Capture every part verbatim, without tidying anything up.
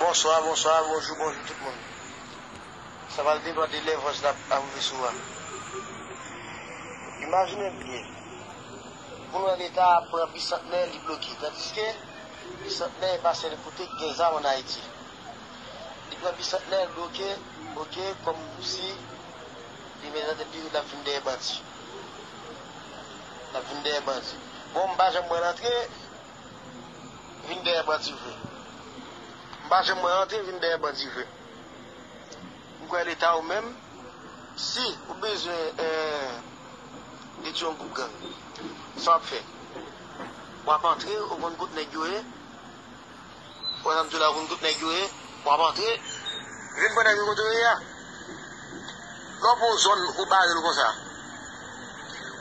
Bonswa, bonswa, bonjou, bonjou tout moun. Sa pral depann de levèj la ap rive sou a. Imajine byen, pou n wè Leta pran Bisantnè, li bloke. Tandiske Bisantnè e pa sèl kote k gen zam ann Ayiti. Li pran Bisantnè, l bloke, bloke, kòmsi li met nan tèt li l ap vin dèyè bandi. L ap vin dèyè bandi. Bon, m pa janm wè l antre, vin dèyè bandi vre. M pa janm wè l antre, vin dèyè bandi vre. M kwè Leta ou menm, si ou bezwen, eh, detwi yon gwoup gang, sa w ap fè? W ap antre, ou konn kot nèg yo ye, Wè sa m di w la, ou konn tout nèg yo ye, w ap antre, vin pran nèg yo kote yo ye a. Lè w pran yon zòn, ou bare l konsa.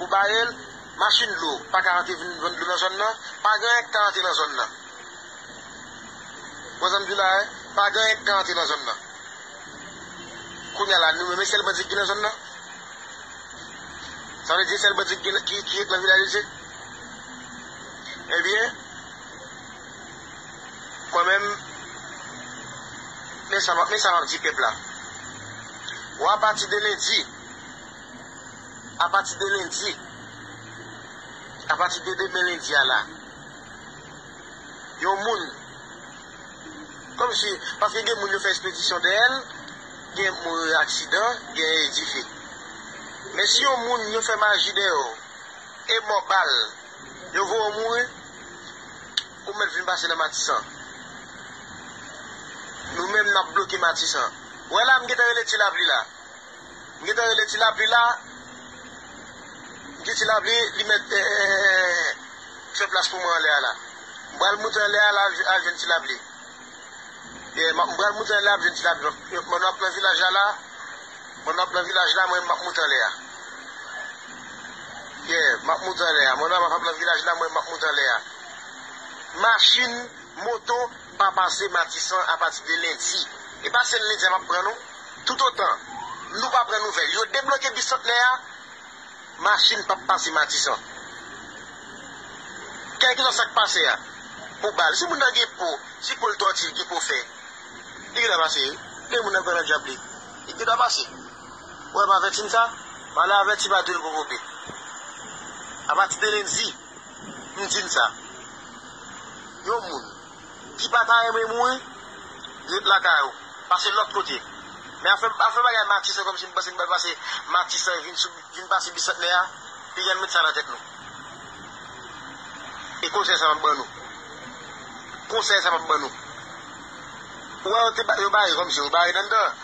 Ou bare l, machin dlo pa ka antre vin vann dlo nan zòn nan, pa gen anyen k ka antre nan zòn nan. Wè sa m di w la, wi, pa gen anyen k ka antre nan zòn nan. Kounye a la, nou menm, e sèl bandi ki nan zòn nan. Sa vle di sèl bandi ki, ki, ki ret nan vilaj li se? Ebyen, mwen menm, men sa, men sa m ap di pèp la. Bon, apati de lendi, apati de lendi, apati de demen lendi a la, yon moun Kòmsi, paske gen moun yo fè espedisyon dèyè l, gen moun mouri aksidan, gen dife. Men si yon moun yo fè maji dèyè w, e mò bal, yo voye w mouri, ou mèt vin pase nan Matisan. Nou menm n ap bloke Matisan. Wè la, m gentan rele Ti Lapli la. M gentan rele Ti Lapli la. M di Ti Lapli, li mèt, eh, eh, eh, eh, fè plas pou mwen anlè a la. M pral moute anlè a la, al jwenn Ti Lapli. Yeah, m ap, m pral moute anlè a, al jwenn Ti Lapli. Mwen, nou ap nan vilaj la la. Mwen, nou ap nan vilaj la, mwen, m ap moute anlè a. Yeah, m ap moute anlè a. Mwen, nou ap nan vilaj la, mwen, m ap moute anlè a. Machin, moto, pa pase Matisan apati de lendi. E pa sèl lendi a m ap pran, non. Toutotan nou pa pran nouvèl, yo debloke Bisantnè a, machin p ap pase Matisan. Kèlkeswa sa k pase a, pou bal. Si moun nan gen po, si po l tòti, li gen po fè, li gen dwa pase, wi. Gen moun nan pran nan djab li. Li gen dwa pase. Ou wè m avèti n sa? M ale avèti, pa tou l konvoke. Apati de lendi, m di n sa. Yon moun ki pa ta renmen mouri, ret lakay ou. Pase lòt kote. Men afè, afè bagay Matisan, kòmsi m panse m pral pase Matisan vin sou, vin pase Bisantnè a, piga n met sa nan tèt nou. E konsèy sa m ap ban nou. Konsèy sa m ap ban nou. Ou wè yo te ba-, yo bare kòmsi, yo bare nan anndan.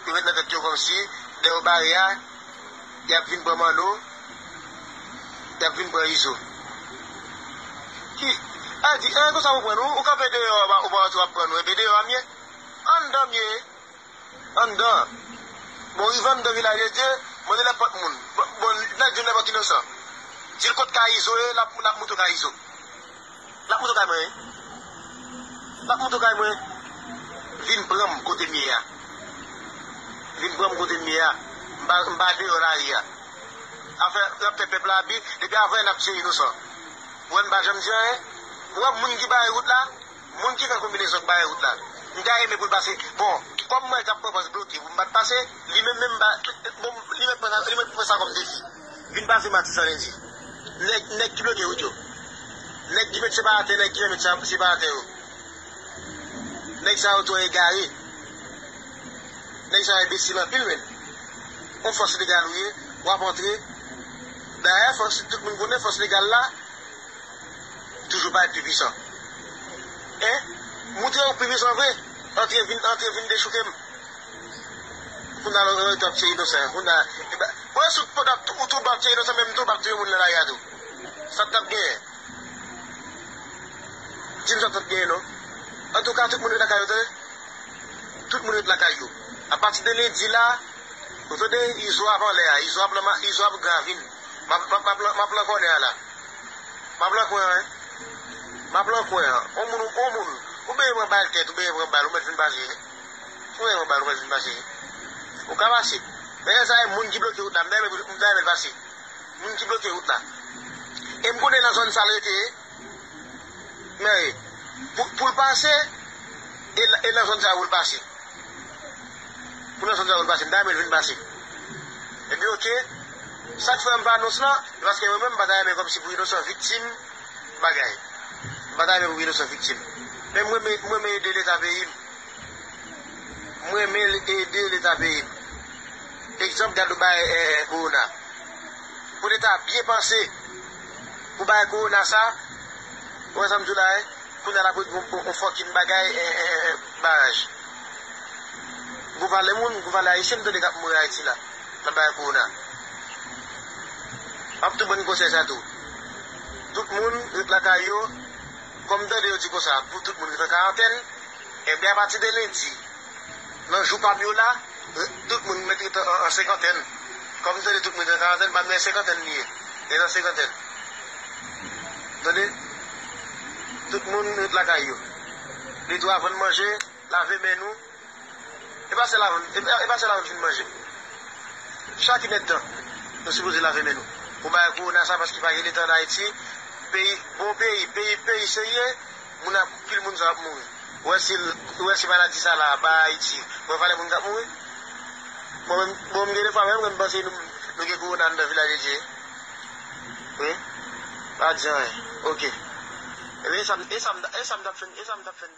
Yo met nan tèt yo kòmsi, lè yo bare a, y ap vin pran Manno, y ap vin pran Izo. Ki, a di, e, konsa ou pran nou, ou kanpe deyò, ou pa, ou pa antre, w ap pran nou, enben deyò a m ye. Anndan m ye. Anndan. Bon, rive anndan Vilaj de Dye, mande nenpòt moun. Bon, bon, nèg jwenn nenpòt inosan. Di l kot kay Izo ye, l ap, l ap moute w kay Izo. L ap moute w kay mwen, wi. L ap moute w kay mwen. Vin pran m kote m ye a. Vin pran m kote m ye a. M pa, m pa deyò lari a. Afè, y ap fè pèp la abi, depi avan yè n ap tiye inosan. Ou wè n pa janm di anyen. Ou wè moun ki bare wout la, moun ki fè konbinezon k bare wout la. M ta renmen pou l pase. Bon, kòm mwen k ap pran pòz bloke pou m pa t pase, li menm menm m pa, bon, li mèt pran sa, li mèt pran sa kòm defi. Vin pase Matisan lendi. Nèg, nèg ki bloke wout yo. Nèg ki met separatè, nèg ki met sa, separatè yo. Nèg sa yo twò egare. Nèg sa yo enbesil anpil, menn. On fòs legal ou ye, w ap antre. Dayè, fòs, tout moun konnen fòs legal la, toujou parèt pi pwisan. Hein? Moutre ou pi pwisan vre. Antre vin, antre vin dechouke m. Kounye a, lè w ap tiye inosan, kounye a, e ba, mwen sou, pandan ou tou w ap tiye inosan, menm tou w ap touye moun nan lari a tou. Sa t ap genyen? Di m sa t ap genyen, non. Antouka, tout moun ret lakay yo, tande. Tout moun ret lakay yo. Apati de lendi la, ou tande, Izo ap anlè a, Izo ap nan ma-, Izo ap grav vin. M ap, m ap, m ap, m ap lan kònè a la. M ap lan kwen an, wi. M ap lan kwen an. On moun, on moun. Ou benyen pran bal tèt, ou benyen pran bal, ou mèt vin pase. Ou benyen pran bal, ou mèt vin pase. Ou ka pase. Men lè sa e moun ki bloke wout la, m ta renmen, m ta renmen l pase. Moun ki bloke wout la. E m konnen nan zòn sa l rete, men, pou, pou l pase, E la- e nan zòn sa a pou l pase. Pou nan zòn sa a pou l pase, m ta renmen l vin pase. Epi oke, sa k fè m fè anons lan, se paske mwen menm m pa ta renmen kòmsi pou inosan viktim bagay. M pa ta renmen pou inosan viktim. Men mwen, mwen, mwen ede Leta peyi m. Mwen renmen ede Leta peyi m. Egzanp, gade w bay eh, eh, kowona. Pou Leta byen panse pou bay kowona sa, ou wè sa m di w la, eh? Kounye a l ap ret gon on fòkin bagay, eh, eh, eh, baraj. Gon valè moun, gon valè ayisyen m tande k ap mouri Ayiti la, nan bagay kowona. M ap tou ban n konsèy sa tou. Tout moun ret lakay yo, kòm m tande yo di konsa, pou tout moun ret an karantèn, ebyen apati de lendi, nan jou pa m yo la, tout moun mèt ret an, an, an senkantèn. Kòm m tande tout moun ret an karantèn, pa m nan senkantèn li ye. Ret an senkantèn. Tande? Tout moun ret lakay yo. Li tou avan n manje, lave men nou. E pa sèl avan, e pa, e pa sèl avan n fin manje. Chak inèdtan, nou sipoze lave men nou. Pou bagay kowona sa, paske pa gen Leta ann Ayiti, peyi, bon peyi, peyi, peyi serye, moun ap, pil moun sa ap mouri. Ou wè si, ou wè si maladi sa la ba Ayiti, ou wè valè moun k ap mouri? Bon, men, bon, m gen de fwa menm, mwen m panse nou, nou gen kowona anndan Vilaj de Dye. Wi. Pa di anyen. Oke. Ebyen, e sa m, e sa m, e sa m t ap fè, e sa m t ap fè.